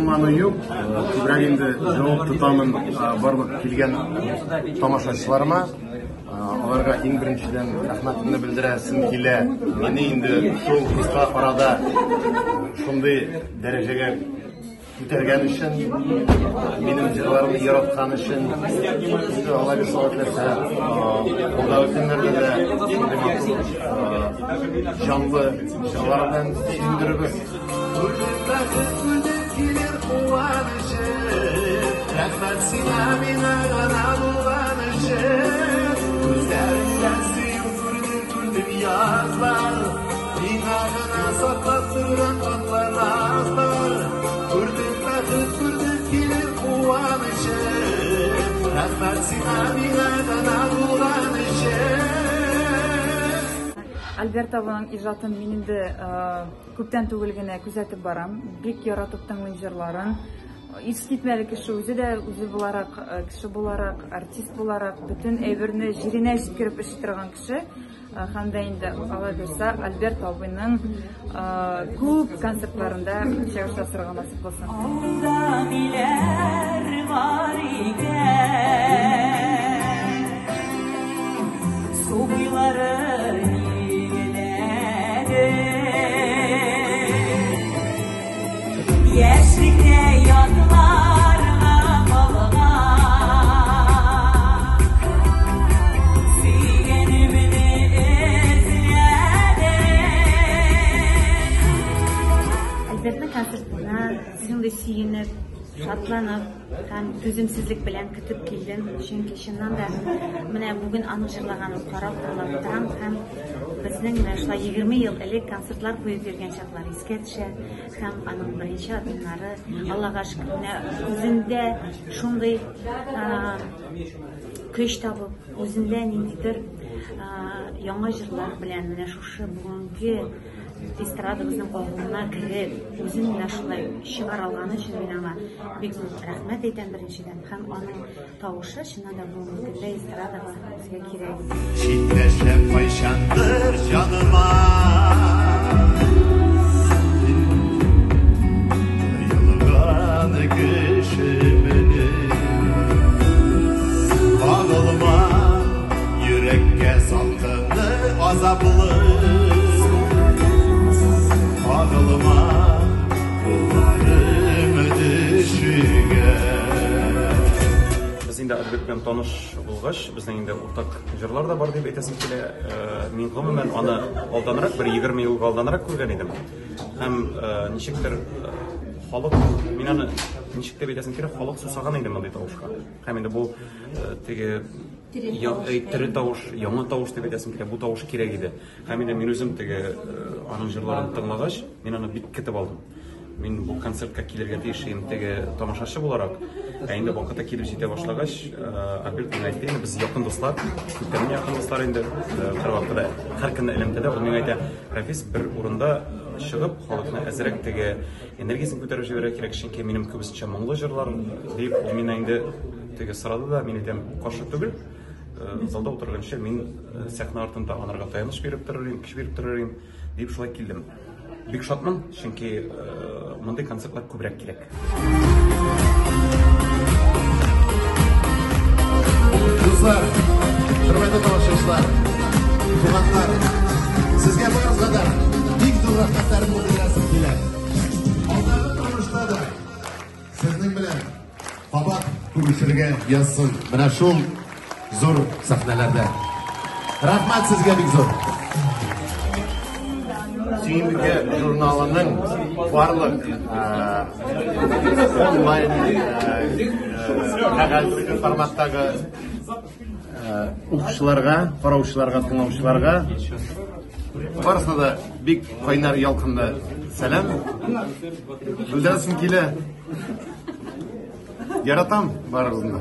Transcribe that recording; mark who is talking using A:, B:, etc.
A: Дулкынлану юк, күбрәк инде җавап тотамын барлык килгән тамашачыларыма. Аларга иң беренчедән рәхмәтемне белдерәсем килә. Мине инде шул кыска арада шундый дәрәҗәгә күтәргән өчен, минем җырларымны яраткан өчен. Инде Алла бирсә, Алла теләсә, алдагы көннәрдә дә шундый матур, җанлы җырлар белән сөендерербез.
B: Килер куанычы, рәхмәт сиңа миңа гына булган өчен. Күзләреңдә сөю күрдем, күрдем язлар, миңа гына саклап торган татлы назлар. Күрдем бәхет, күрдем килер куанычы, рәхмәт сиңа миңа гына булган өчен.
C: Альберт абының иҗатын мин инде күптән түгел генә күзәтеп барам. Бик яратып тыңлыйм җырларын. Искитмәле кеше үзе дә, үзе буларак, кеше буларак, артист буларак, бөтен әйберне җиренә җиткереп эшли торган кеше. Һәм дә инде Алла бирсә, Альберт абыйның күп концертларында чыгыш ясарга насыйп булсын.
D: Алда ниләр бар икән? Су буйлары билгеләде. Яшьлектә ятларга калган. Сөйгәнемне эзләдем.
E: Альбертның концертына шундый сөенеп, шатланып һәм түземсезлек белән көтеп килдем. Чөнки чыннан да менә бүген аның җырлаганын карап, тыңлап утырам һәм безнең менә шулай 20 ел элек концертлар куеп йөргән чаклар искә төшә һәм аның беренче адымнары, Аллага шөкер, менә үзендә шундый көч табып, үзендә ниндидер яңа җырлар белән менә шушы бүгенге эстрадабызның агымына кереп, үзен менә шулай чыгара алганы өчен мин аңа бик зур рәхмәт әйтәм беренчедән. Һәм аның тавышы чыннан да бүгенге көндә эстрадага безгә кирәк.
B: Читләшәм кайчандыр җаныма. Елган кешемени. Кагылма йөрәккә салкыны азаплы. Кагылма кулларым төшегә.
F: Без инде Альберт белән таныш булгач, безнең инде уртак җырлар да бар дип әйтәсем килә. Мин гомумән аны алданрак, бер 20 елга алданрак күргән идем. Һәм ничектер халык, мин аны ничек дип әйтәсем килә, халык сусаган иде мондый тавышка. Һәм инде бу теге тере тавыш, яңа тавыш дип әйтәсем килә, бу тавыш кирәк иде. Һәм инде мин үзем теге аның җырларын тыңлагач, мин аны бик көтеп алдым. Мин бу концертка килергә тиеш идем теге тамашачы буларак. Ә инде вакыты килеп җитә башлагач, Альберт миңа әйтте, инде без якын дуслар, күптәннән якын дуслар инде, һәрвакытта да, һәр көнне элемтәдә. Ул миңа әйтә, Рафис, бер урында чыгып, халыкны әзрәк теге энергиясен күтәреп җибәрергә кирәк, чөнки минем күбесенчә моңлы җырлар, дип, ул миннән инде теге сорады да, мин әйтәм, каршы түгел. Залда утырганчы мин сәхнә артында анарга таяныч биреп торыр идем, көч биреп торыр идем, дип шулай килдем. Бик шатмын, чөнки мондый концертлар күбрәк кирәк.
B: Дуслар, хөрмәтле тамашачылар, туганнар, сезгә барыгызга да бик зур рәхмәтләремне белдерәсем килә. Алдагы тормышта да сезнең белән кабат күрешергә язсын. Менә шул зур сәхнәләрдә. Рәхмәт сезгә бик зур.
A: Сөембикә журналының барлык онлайн кәгазь форматтагы укучыларга, караучыларга, тыңлаучыларга барысына да бик кайнар ялкынлы сәлам. Белдерәсем килә. Яратам барыгызны да.